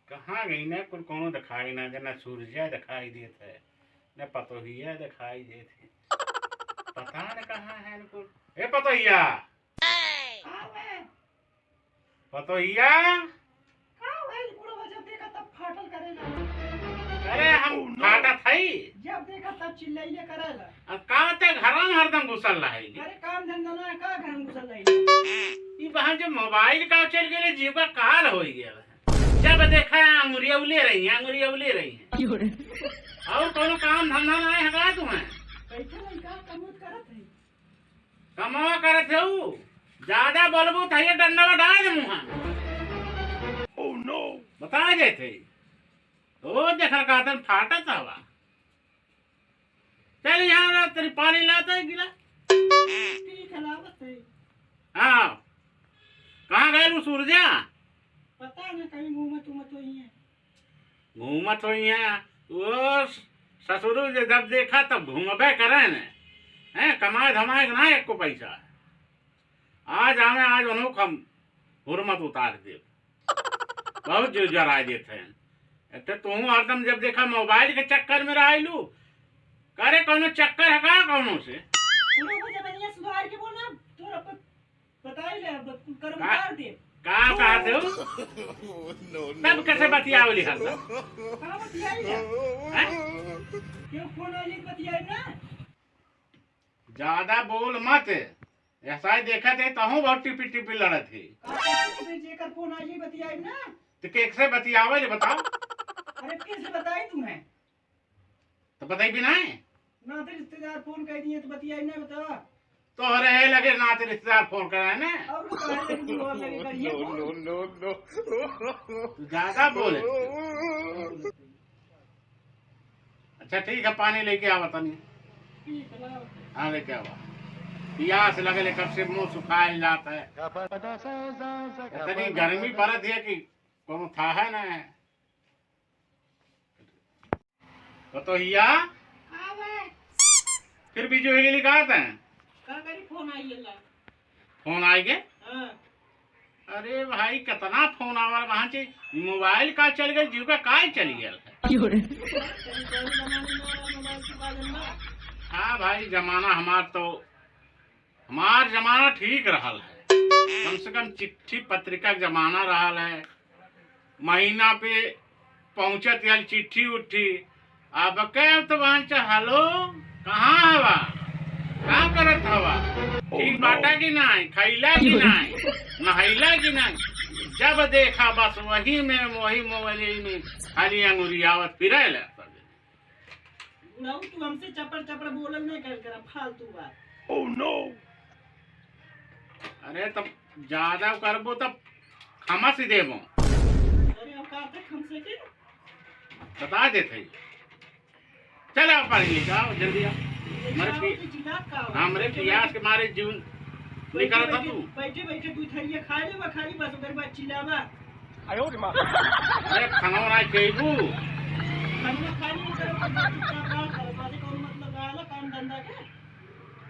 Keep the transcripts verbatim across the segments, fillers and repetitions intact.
कहाँ गई ना, कुल कौनो दिखाई ना दे, ना सूरजा दिखाई देत है, ना पतोहिया दिखाई देत है। पता न कहाँ है इनको। ए पतोहिया! का बे? पतोहिया! का भइल बुढ़वा, जब देखा तब फाटल करेला? अरे हम फाटत हई। जब देखा तब चिल्लाइले करेला। अब का ते घरम हरदम घुसल रहे? अरे काम धंधा ना है, का घरम घुसल रहे? ई बहन जो मोबाइल का चल गेले, जीव का काल होइ गया। जब देखा है अंगुरिया उले रही है, अंगुरिया उले रही है। क्यों रे? और कोनो काम धंधा ना है का तुम्हें? कैसे लइका कमौत करत है? कमावा करत है ऊ। ज्यादा बोलबू त ये डंडा डाल दे मुँहा। Oh no! बता देते। तो देखा का तन फाटत हवा। चल यहाँ ना, तेरी पानी लाता है गिला। ठीक है, लावत है। हाँ। कहाँ गए वो सूरजा? पता न, कहीं घूमत उमत होई है। घूमत होई है। वो ससुरु जे जब देखा तब घूमबे करे ने। हैं, कमाए धमाए के ना एको पैसा। आज आवे, आज उन्हों हम हुरमत उतार देब। बहुत जोर जराए देत हैं। एक तो तू हरदम जब देखा मोबाइल के चक्कर में रहलू। करे कौनो चक्कर है का कौनो से? पूरा वो जबनिया सुधार के बोल ना, तोरा प-, बताई ले, अब कर का, उतार दे। का कहत हो? No, no, तब कैसे no। बतियावली हरदम? का बतियाई ले? हैं? क्यों फोन वाली बतियाई ना? ज्यादा बोल मत। ऐसा ही देखत है, तहूँ बहुत टिपी टिपी लड़त है। का करती है, जेकर फोन आई, बतियाई ना। तो केक से बतियावे ले बताओ। अरे, किस बताई तुम्हें? तो बताई भी ना है। नाते रिश्तेदार फोन कर दिए तो बतियाई ना, बताओ। तोहरे लगे नाते रिश्तेदार फोन कराए ना। और तो तोहरे लगे बुढ़वा लगे करिए फोन। No, no, no। तू ज्यादा बोले। अच्छा ठीक है, पानी लेके आवा तनी। ठीक है, लाओ। हाँ, लेके आवा। पियास लगल है, कब से मुंह सुखाइल जात है। इतनी गर्मी पड़त है कि कोनो थाहे ना है। पतोहिया, हाँ भाई। फिर बिजी होइ गेली का तैं? का करी, फोन आई गेला। फोन आई गे? हाँ। अरे भाई, कितना फोन आवा वहाँ से, मोबाइल का चल गया, जीव का काल चल गया है। क्यों रे? हाँ भाई, जमाना हमार तो, हमार जमाना ठीक रहल है, कम से कम चिट्ठी पत्रिका के जमाना रहल है, महीना पे पहुँचत याल चिट्ठी उट्ठी। अब के तो वहाँ से, "हेलो, कहाँ हवा? का करत हवा? ठीक बाटा कि नाहीं? खइला कि नाहीं? नहइला कि नाहीं?" जब देखा बस वही में, वही मोबाइल में खाली अंगुरियावत फिरे ले। बुढ़ऊ, तू हमसे चपड़ चपड़ बोलल नहीं कर, करा फालतू बात। Oh no! अरे तब ज्यादा करबो तब खमस देबो। अरे हम का तक हमसे के? बता देते हैं। चल आओ पानी लेके आओ, जल्दी आओ। हमरे पी-, हमरे पियास के मारे जीवन निकलता तू। बैठे बैठे दू थरिया खा लेबा, खाली बस ओकर बाद चिल्लाबा। आयो रे माँ। अरे खाना वाना खइबू? खाना खाली ओकर बाद चुपचाप रहा, करे बाकी कौन मतलब रहला काम धंधा के?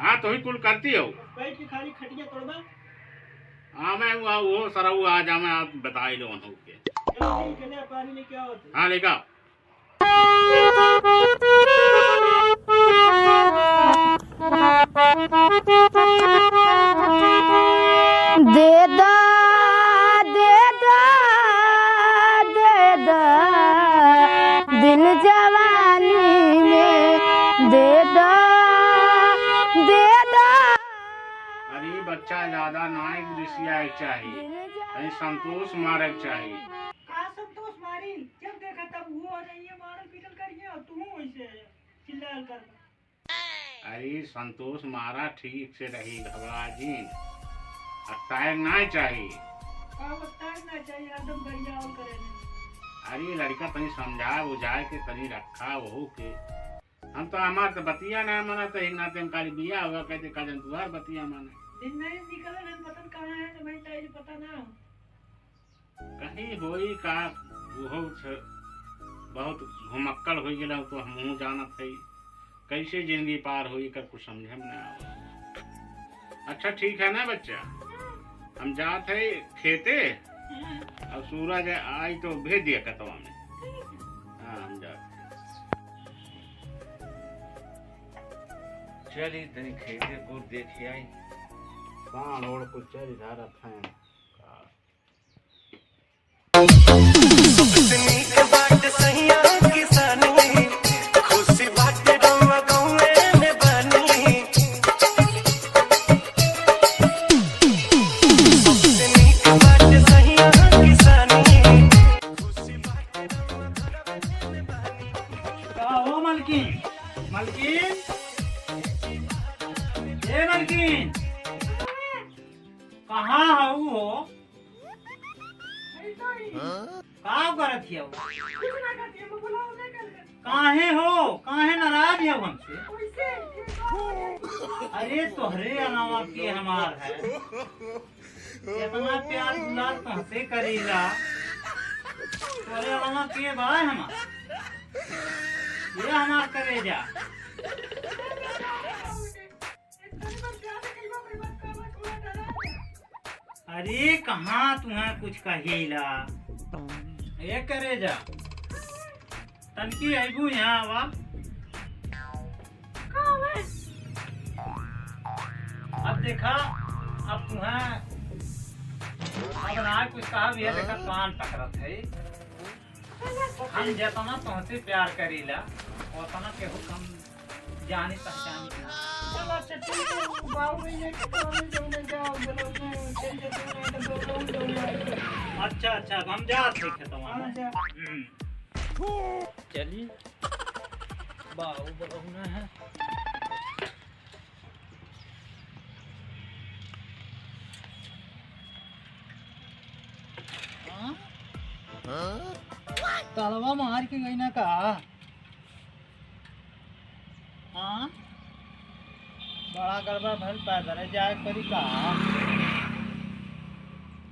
हाँ, तो ही कुल करती हो। बैठ के खाली खटिया तोड़बा। हाँ, मैं वो, वो सारा वो आ जा, मैं आप बताई लो उन्हों के। चलो ठीक है, ले पानी लेके आओ। हाँ, लेके आओ। दे दा, दे दा, दे दा, दिल जवानी में दे दा, दे दा। अरे बच्चा, ज्यादा नाहीं रिसियाए के चाही, दिल जवानी कहीं संतोष मारे के चाही। का संतोष मारी? जब देखा तब वो हो रही है, मारल पीटल करिए और तू वैसे चिल्लाल कर। अरे संतोष मारा ठीक से रही, घबरा जिन। अकताए ना चाही। का अकताए ना चाही, हरदम गरियावल करे ने। अरे लड़का तनी समझा बुझाए के तनी रखा वहू के। हम तो हमार तो बतिया ना माना, तो एक नाते हम काली बिया हुआ कहते का जन तुहार बतिया माने। दिन नहीं निकलन हम पता कहाँ है, तो भाई ताई पता ना हो। कहीं होई का, उहो छ-, बहुत घुमक्कड़ होइ गेला, तो हमहूँ जानत हई। कैसे जिंदगी पार होई, एकर कुछ समझे में ना आवे। अच्छा, ठीक है ना बच्चा, हम जात है खेते, अब सूरज आई तो भेज दिया कतवा में। हाँ, हम जा। चली तनी खेते को देख आई। पान ओढ़ को चल धारा फैन। का हो मलकिन? मलकिन? ए मलकिन? कहाँ हऊ हो? का करत हियऊ? काहे हो? काहे नाराज हऊ हमसे? अरे तोहरे अलावा के हमार है? इतना प्यार दुलार तोहसे करीला, तोहरे अलावा के बा हमार? ये हमार करेजा। अरे कहाँ तुहैं कुछ कहीला? ए करेजा, तनकी अइबू यहाँ आवा। अब देखा, अब तुहैं, अब ना कुछ कहा भी है, देखा कान पकड़त है। हम जेतना तोहसे प्यार करीला, ओतना केहू कम जानी पहचानी ना। चल अच्छा ठीक है, बाबू भैया के काम में जाऊँ, मैं जाओ, बोलो, मैं चल जाते हैं, मैं तो बोल रहा हूँ, जाऊँ, जाओ। अच्छा, अच्छा, अब हम जात हैं खेतवा में। हाँ, जा। हम्म। चली, बाबू बोलौना है। हाँ? तालवा मार के गई ना का? हाँ? बड़ा गड़बड़ भइल, पैदल जाए पड़ी का?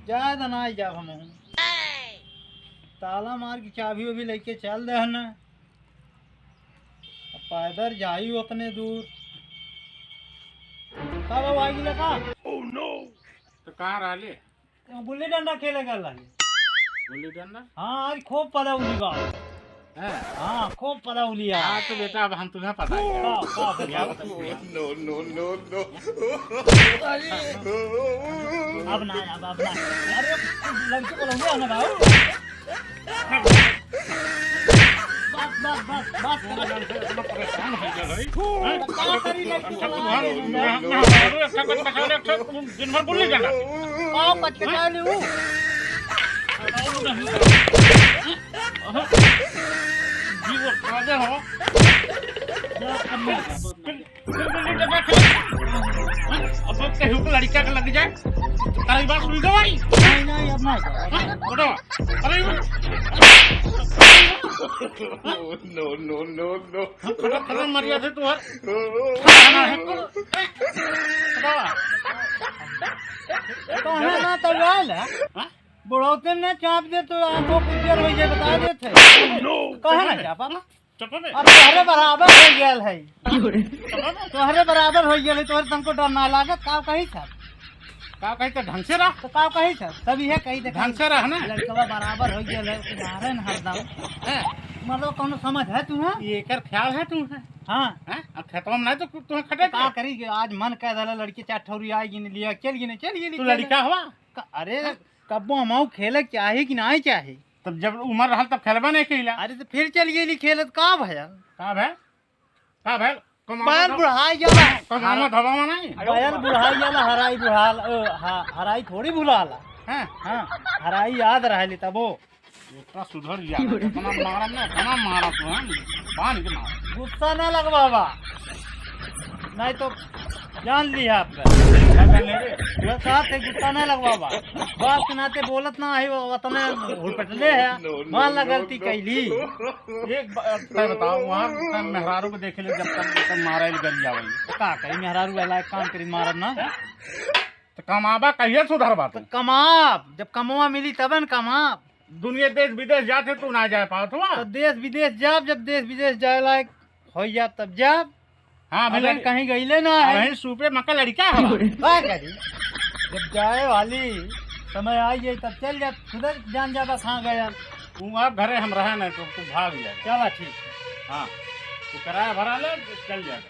जाए तो ना जाब हम। ताला मार के चाबी उबी लेके चल दे ना। अब पैदल जाई उतने दूर। का बा, आई गेला का? तो कहाँ रहले? तो गुल्ली डंडा खेले गल रहले। गुल्ली डंडा? हाँ, आज खूब पदौली बा। हैं? हाँ, खूब पदौली है। हाँ, तो बेटा, अब हम तुम्हें पता ही है। का, का बेटा? क्या पता है? No, no, no, no। अब ना, अब, अब ना। अरे, लड़की बोलौली है ना बाबू। बस, बस, बस, बस करो। इतना परेशान हो गया भाई। हैं? का करी लड़की अच्छा, बोला तुम्हारा है? यहाँ, यहाँ, यहाँ, अच्छा, कुछ बचा ले, अच्छा, तुम दिन भर बोल नहीं जाना। पाँव पटके चाहे नहीं हूँ। जी, वो राजा हो। फिर, फिर गुल्ली डंडा खेल। अब तो केहू के लड़का के लग जाए, तारी बात सुन गवाई। नहीं, नहीं, अब नहीं। हाँ, बोलो। अरे, no, no, no, no। खड़ा, खड़ा मरिया थे तू हर। खाना है तो। बतावा। तो है ना, तो आयल है। हाँ? बुढ़ौते ने चाप दे तो आंखों को उज्जर हो जाए, बता देते। कहे ना जा पापा। चुप बे। अब तोहरे बराबर हो गेल है। चुप बे। तोहरे बराबर हो गेल है, तोहरे तनको डर ना लागत, का कही सब? का कही तो ढंग से रह। तो का कही सब? सब इहे कही दे, ढंग से रह ना। लड़कवा बराबर हो गेल है, मारे न हरदम। हैं? मतलब कौनो समझ है तू, हाँ? ये एकर ख्याल है तू, हैं? हाँ। हैं? अब खेतवा में नहीं तो तू, तू खटे तो का के? करी कि आज मन कह देला लड़की चार ठौरी आई गिन लिया, चल गिने, चल गिने, तू चल। लड़का हवा? का, अरे, हैं? कब्बो हमहू खेले चाही कि नाहीं चाही? तब जब उमर रहल तब खेलबे नहीं कइला। अरे तो फिर चल गेली खेलत, का भयल? का भयल? का भयल? कमावा बैल धो-, बुढ़ाई जाला। कमावा धोवावा नहीं। बैल बुढ़ाई जाला, हराई बुढ़ाल, ओ, हा-, हराई थोड़ी भुलाला। हैं? हाँ, हराई याद रहली तबो। इतना सुधर जा, इतना मारम ना, इतना मारम तो हम बांध के मारम। गुस्सा ना लगवावा, नहीं तो जान लिया आपका। क्या कर ले रे? ये साथ है, गुस्सा ना लगवावा। बाप के नाते बोलत ना है, वो वतने हुलपटले है। मान ला गलती कैली। एक बात बताओ, वहाँ तब मेहरारू को देख ले, जब तक, तब मारा इल गरिया वही। तो का कही मेहरारू वाला एक काम करी, मारब ना। तो कमाबा कहिए सुधरबा तो तू? कमाब, जब कमवा मिली तबे न कमाब। दुनिया देश विदेश जाते तू ना जा पावत हुआ? तो देश विदेश जाब, जब देश विदेश जाए लायक हो जाब तब जाब। हाँ, अगर भले। कहीं गईले ना है। वहीं सूपे मका लड़का है। का करी? जब जाए वाली समय आई जाई तब चल जा, खुद जान जा बस। हाँ गया। तू आप घरे हम रहे नहीं तो तू भाग जाए। चला ठीक है। हाँ, तू किराया भरा ले, चल जाएगा।